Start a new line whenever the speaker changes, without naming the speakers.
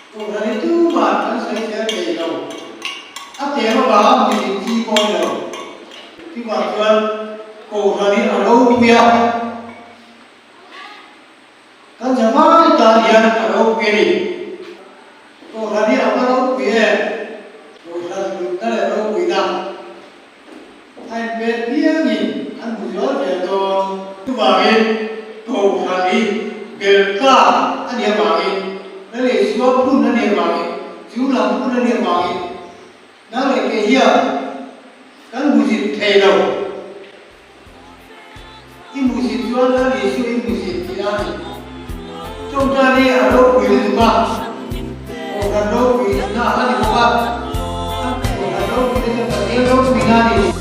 Kohhran hi tumah kan sawi zel thei lo. A tel avanga hmuisin chi pawh a ni lo. Chuvang chuan Kohhran hi a ropui a. Kan zavai tan hian a ropui a ni. Kohhran hi a va ropui em? Kohhran hlutna leh ropuina a inpek piangin an hmu zual zel dawn. Chuvangin Kohhran hi belhka a nih avangin, la leh sual phun a nih avangin, chung lam phun a nih avangin nang leh kei hian kan hmusit thei lo. I hmuhsit chuan Lal Isu i hmuhsit tih a ni. Tawngtai hi a ropui lutuk a, Kohhran ropui na a ni bawk a, Kohhran ropui na chu Pathian ropui na a ni.